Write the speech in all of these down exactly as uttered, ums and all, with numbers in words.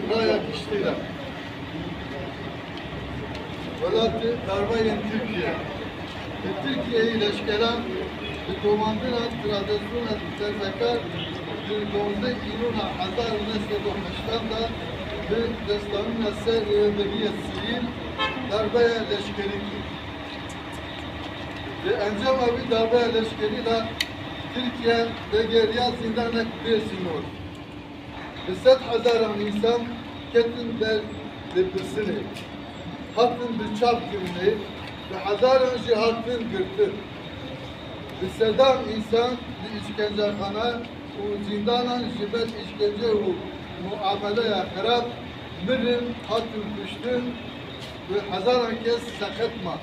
Raya giştî de. Welatê darbe yên Tirkiye. Li Tirkiyeyê leşkeran bi komandina Trabzona derbekar di dozdeh Îlona hezar û neh sed û heştan de bi destanîna ser rêveberiya sivîl darbeya leşkerî kir. Li encama wî darbeya leşkerî de Tirkiye vegeriya zîndanek bê sînor. Bi sed hezaran însan ketin ber lêpirsînê, hatin bi çap kirinê, bi hezaran jî hatin girtin. Bi sedan însan di îşkencexane û zîndanan ji ber îşkence û muameleya xerab mirin, hatin kuştin, bi hezaran kes seqet man.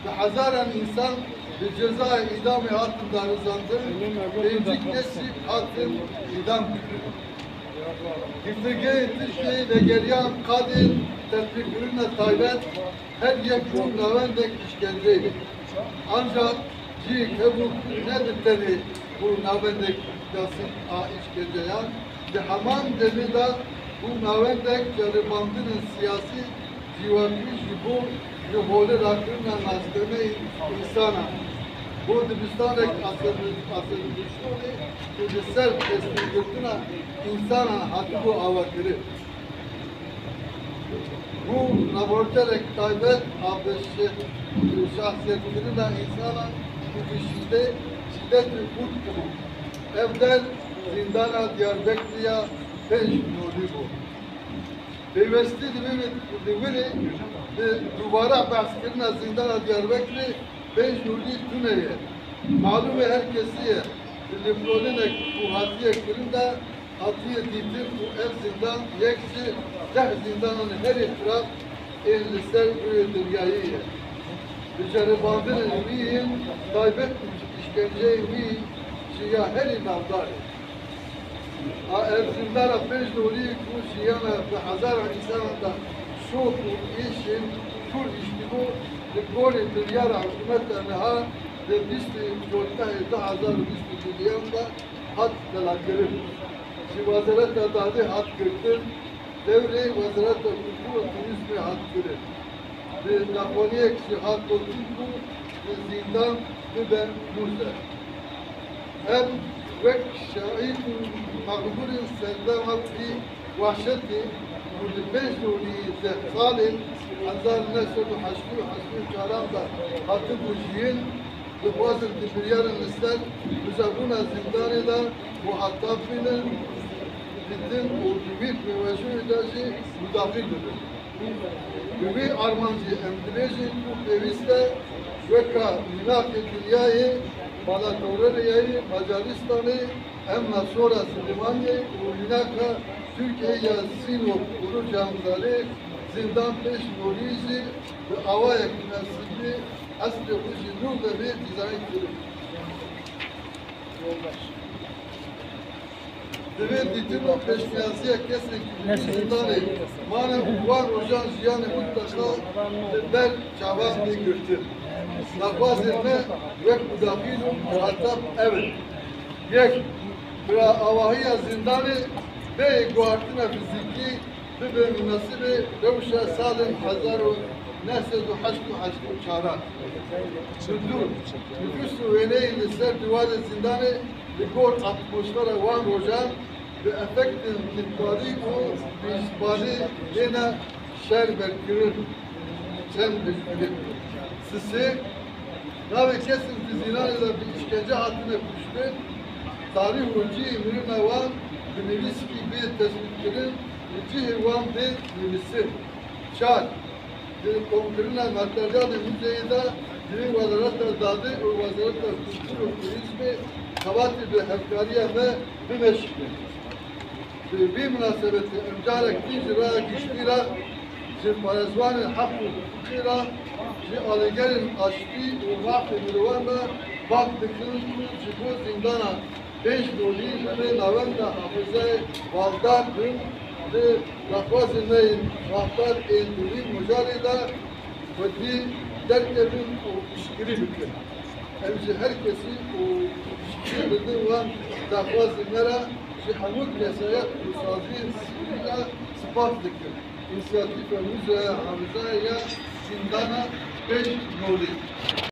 Bi hezaran însan bi cezaya îdamê hatin darizandin, pêncî kes jî hatin îdam kirin. Girtîgehên Tirkiyeyê vegeriyan qadên tetbîqkirina taybet, her yek bû navendek îşkenceyê. Ancak cihek hebû ne bi tenê bû navendek klasîk a îşkenceyan, di heman demê de bû navendek ceribandinên siyasî, civakî ji bo ji holê rakirina nasnameyên însanan, bo dibistanek aserrî-, aserrîbûşonê ku li ser destpêgirtina însanan hatibû avakirin. Bû laboratuvarek taybet a bi şe-, şexsiyetkirina însanan ku bi şîde-, şîdet û qût dibû. Ev der zîndana Diyarbekirê ya pênc Nûrî bû. Pêwestî li wê, li wê rê bi dubare behskirina zîndana Diyarbekirê pênc Nûrî tune ye. Malûm e her kesî ye, di lêkolînek ku hatiye kirin de hatiye dîtin û ev zîndan yek ji deh zîndanên herî xirab ên li ser rûyê dinyayê ye. Bi ceribandinên wî yên taybet û îşkenceyên wî jî ya herî navdar e. A ev zîndana pênc Nûrî ku jiyana bi hezaran însanan de şok û êşên kûr hiştibû, li gorî biryara hikûmeta niha di bîstê Şoldmehê du hezar û bîst û duyan de hat belakirin. Ji Wezareta Dadê hat girtin, dewrê Wezareta Kultur û Turîzmê hat kirin. Bi daxuyaniyek jî hat gotin ku bi zîndan bibe mûze. Em wek şahid û mexbûrên serdema vî wahşetê ku li pênc Nûrî zehsalên hezar neh sed û heştê û heştê û çaran de hatibû jiyîn, dixwazin di biryarên li ser muzebûna zîndanê de muhatab bînin, dîtin û di wî pêvajoyê de jî mudaxil bibin. Bi wî armancê em dibêjin ku pêwîst e weka mînakê dinyayê, Balatoreliyayê, Macaristanê, em Nasora Silêmaniyê û mînaka Tirkiyeyê ya Sinop Ulucan Zarê, zîndan pênc Nûrî jî bi awayek münasibî eslê xwe jî nû ve vê dîzayn kirin. Divê dîtin û pêşniyasiya kesên ku li vî zindanê mane û wan rojan jiyanê mutlaka li ber çavan bê girtin. Daxwazên me wek mudaxîl û muhatab ev in. Yek, bira avahiya zindanê bê guhartina fizîkî bibe münasibê rewşa salên hezar û neh sed û heşt û heşt û çaran. Bi du, nifûs û wêneyên li ser dîwarê zindanê li gor atmosfera wan rojan bi efektên tintarî û bîjbarî têne şer berkirin, çend berkirin. Sisê, navê kesên di zîndanê de bi îşkence hatine kuştin, tarîx û cihê mirina wan bi nivîskî bê tespîtkirin û cihê wan bê nivîsin. Çar, di komkirina materyalê muzeyê de divê Wezareta Dadê û Wezareta Kultur û Turîzmê xebatê bi hevkariya me bimeşînin. Bi vî minasebetê em carek din ji raya giştî re, ji parêzvanên heq û hiqûqê re, ji alîgerên aştî û mafê mirovan re bang dikin ku ji bo zîndana pênc Nûrî li vê navenda hafizeyê baldar bin, li daxwazên me yên baldar ên di vî mijarê de xwedî derkevin û piştgirî bikin. Em ji her kesî ku piştgirî didin wan daxwazên me re Ji hemû kesayet û saziyên sivîl re spas dikim. Însiyatîfa Mûze Hamizayê ya şîndana pêş nolî.